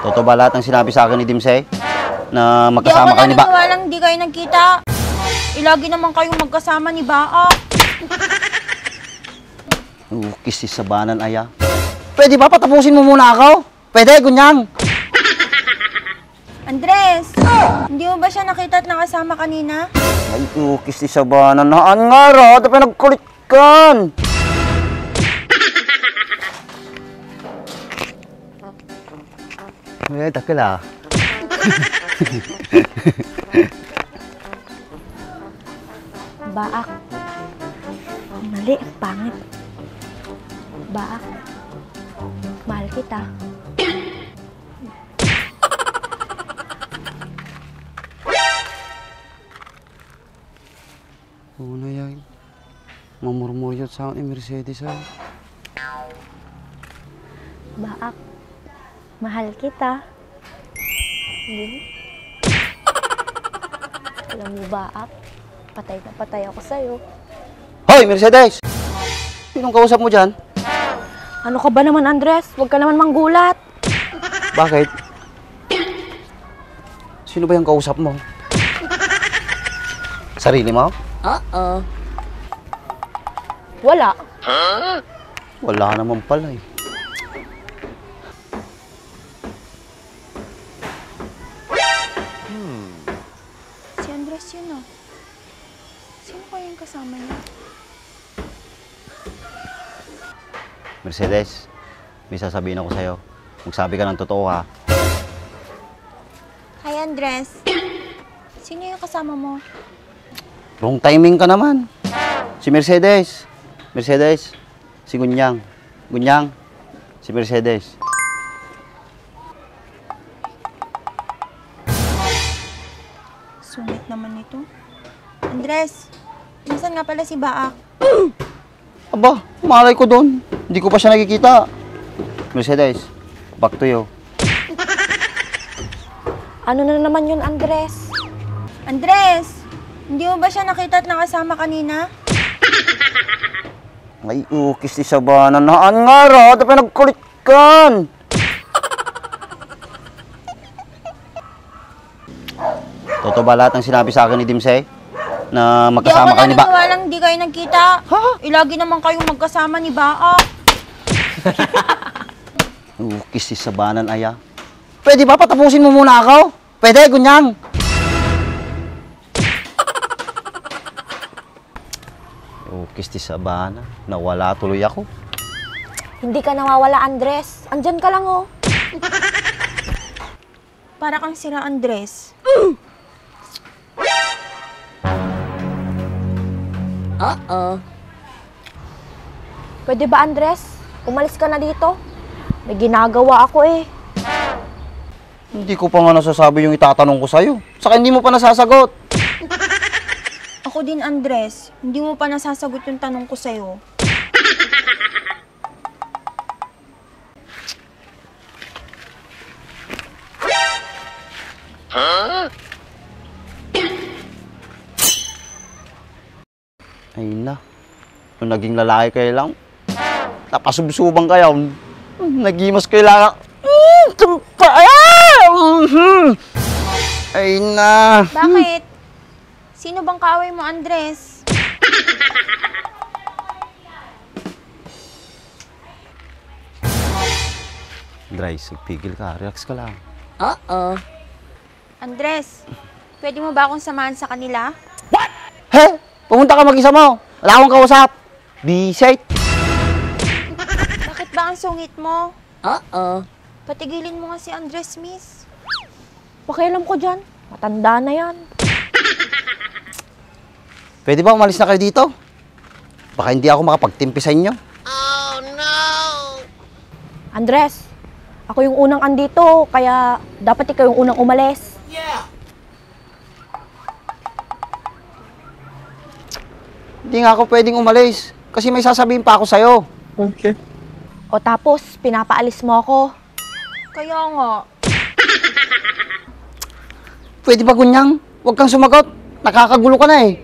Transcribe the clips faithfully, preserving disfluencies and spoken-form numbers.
Totoo ba lahat ng sinabi sa akin ni Dimsay? Na magkasama kayo ni Ba- Di ako naniniwalang di kayo nagkita. Ilagi naman kayong magkasama ni Baak. Ukis ti sabanan, aya. Pwede ba patapusin mo muna ako? Pwede, Gunyang? Andres, hindi mo ba siya nakita at nakasama kanina? Ay, ukis ti sabanan. Haan nga, ra, ata pinagkulit kan. Ay, dakkel, ah. Baak. Mali, pangit. Baak. Mahal kita. Una yan. Mamurmuryot sa ni Mercedes, ay. Baak, mahal kita. Hindi. Alam mo, Baak, patay na patay ako sa'yo. Hoy, Mercedes! Sinong kausap mo dyan? Ano ka ba naman, Andres? Huwag ka naman manggulat. Bakit? Sino ba yung kausap mo? Sarili mo? Oo. Wala. Wala naman pala eh. Si Andres yun, ah. Sino kaya yung kasama niya? Mercedes, may sasabihin ako sa'yo. Magsabi ka ng totoo, ha? Hi, Andres. Sino yung kasama mo? Wrong timing ka naman. Si Mercedes. Mercedes, si Gunyang. Gunyang, si Mercedes. Sungit naman nito. Andres, nasaan nga pala si Baak? Aba, malay ko doon. Hindi ko pa siya nakikita. Mercedes, back to you. Ano na naman yun, Andres? Andres, hindi mo ba siya nakita at nakasama kanina? Ay, ukis ti sabanan. Haan nga, ra, ata pinagkulit kan. Totoo ba lahat ng sinabi sa akin ni Dimsay? Na magkasama kayo ni Ba- Di ako naniniwalang di kayo nagkita. Ha? Eh, lagi naman kayong magkasama ni Baa. Ukis ti sabanan, aya. Pwede ba patapusin mo muna ako? Pwede, Gunyang? Ukis ti sabana. Nawala tuloy ako. Hindi ka nawawala, Andres. Andyan ka lang, oh. Para kang sira, Andres. Oo. Pwede ba, Andres? Umalis ka na dito. May ginagawa ako, eh. Hindi ko pa nga nasasabi yung itatanong ko sa'yo. Saka hindi mo pa nasasagot. Ako din, Andres. Hindi mo pa nasasagot yung tanong ko sa'yo. Ay na. Nung naging lalaki kayo lang, napasubsuban kayo. Nagimas kayo lang. Mm, tumpa-, ah! Mhm. Ay na. Bakit? Sino bang kaaway mo, Andres? Andres, pigil ka. Relax ka lang. Oo. Andres, pwede mo ba akong samahan sa kanila? He? Pumunta ka mag-isa mo. Wala akong kausap. Bisit. Bakit ba ang sungit mo? Oo. Patigilin mo nga si Andres, miss. Pakialam ko dyan. Matanda na yan. Pwede ba umalis na kayo dito? Baka hindi ako makapagtimpi sa inyo. Andres, ako yung unang andito, kaya dapat ikaw yung unang umalis. Hindi nga ako pwedeng umalis kasi may sasabihin pa ako sa'yo. Okay. O tapos, pinapaalis mo ako. Kaya nga. Pwede ba, Gunyang? Huwag kang sumagot. Nakakagulo ka na eh.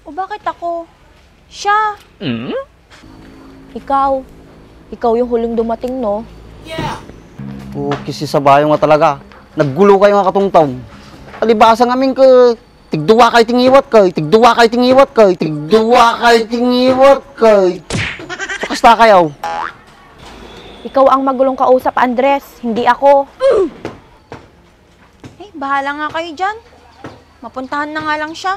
O bakit ako? Siya! Ikaw, ikaw yung huling dumating, no? Yeah! O, kisisabayo nga talaga. Naggulo kayo nga katungtong. Alibasa ngamin ka, tigduwa kayo tingiwat kay, tigduwa kayo tingiwat kay, tigduwa kayo tingiwat kay. So, kasta kayo. Ikaw ang magulong kausap, Andres, hindi ako. Eh, bahala nga kayo dyan. Mapuntahan na nga lang siya.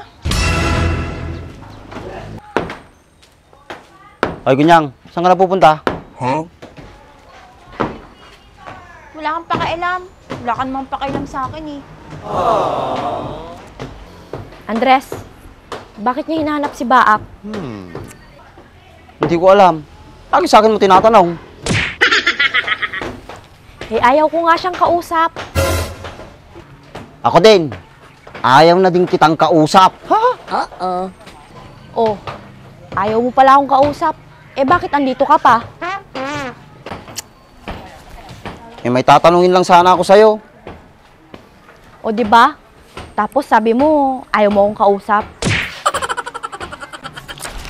Ay, Gunyang, saan ka napupunta? Wala kang pakialam. Wala ka namang pakialam sa akin eh. Andres, bakit niya hinahanap si Baak? Hindi ko alam. Lagi sa akin mo tinatanong. Eh, ayaw ko nga siyang kausap. Ako din. Ayaw na din kitang kausap. Ha? Oh, ayaw mo pala akong kausap. Eh, bakit andito ka pa? Eh, may tatanungin lang sana ako sa'yo. O, di ba? Tapos sabi mo, ayaw mo akong kausap.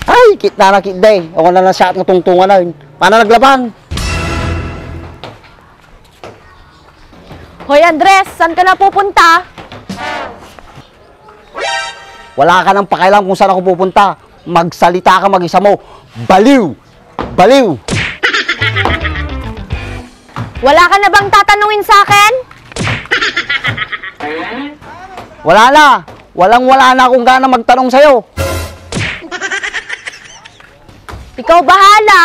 Ay, kitna na kitday. Ako na lang siya at natungtungan na yun. Paano naglaban? Hoy, Andres, saan ka napupunta? Wala ka nang pakialam kung saan ako pupunta. Magsalita ka mag-isa mo. Baliw! Baliw! Wala ka na bang tatanungin sa akin? Wala na! Walang wala na akong gana magtanong sa'yo. Ikaw bahala!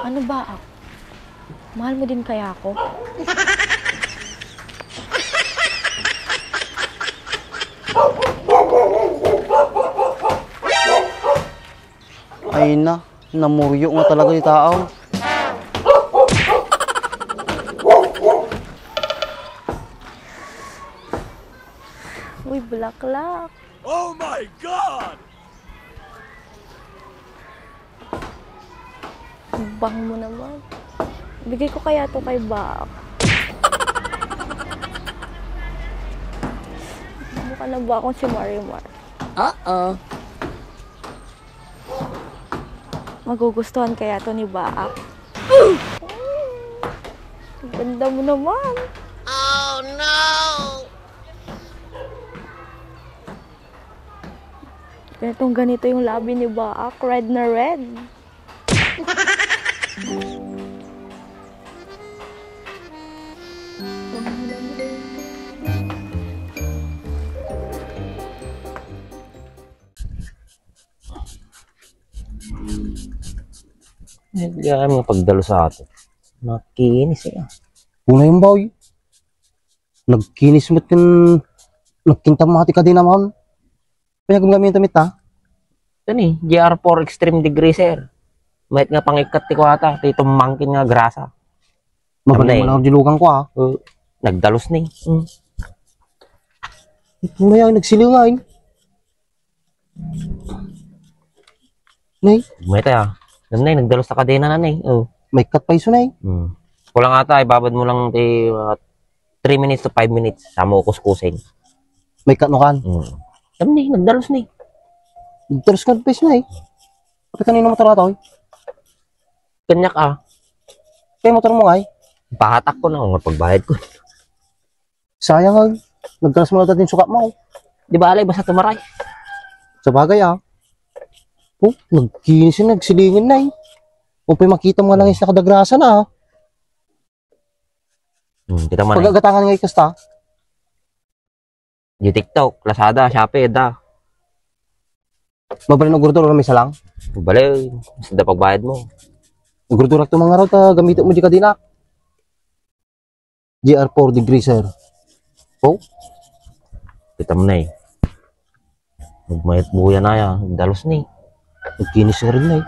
Ano ba ako? Mahal mo din kaya ako? Ay na, namuryo nga talaga ti tao. Uy, bulaklak. Oh my God! Bang mo naman. Bigay ko kaya to kay Bak. Mukha na ba akong si Marimar? Uh-oh. Magugustuhan kaya to ni Baak? Ganda mo naman. Oh no! Ganitong ganito yung labi ni Baak. Red na red. Hindi kaya mga pagdalo sa atin. Makinis eh. Una yung boy. Nagkinis mo yung nagkinta mo hati ka din naman. Kaya gumgamit damit ha? Ito ni, G R four Extreme Degreaser. Mayat nga pangikat ti kuwata, ti tumangkin nga grasa. Mabalik mo lang ang dilugan ko ha. Uh, nagdalos ni. Mm. Ito na yan, nagsilingan. Nay? May tayo. Nanay, nagdalos na kadena na, nay. Oh. May cut pa iso, nay. Hmm. Kulang ata, ibabad mo lang ti mga three minutes to five minutes. Sa mo kuskusin. May cut no kan? Hmm. Alam ni, nagdalos ni. Nagdalos ka pa iso, nay. Pati kanino motor ato, eh? Kanyak ah. Kaya motor mo, ay? Pahatak ko na, kung pagbayad ko. Sayang ag, nagkaras mo lang din sukat mo. Di ba alay, basta tumaray. Sa bagay ah. Oh, nagkinis yun, nagsilingan na eh. Kung pa'y makita mo nga lang yung nakadagrasa na ah. Hmm, kita mo na. Pagagatangan nga ikasta. Di TikTok, Lazada, Shopee, da. Mabalin ugurdur may salang? Balin, basta da pagbayad mo. Ugurdur ak tumang araw ta gamito mo di kadina. G R four degrees, sir. Oh? Kita mo na eh. Magmayat buya na ya, dalos ni. Nagkinis nga rin na eh.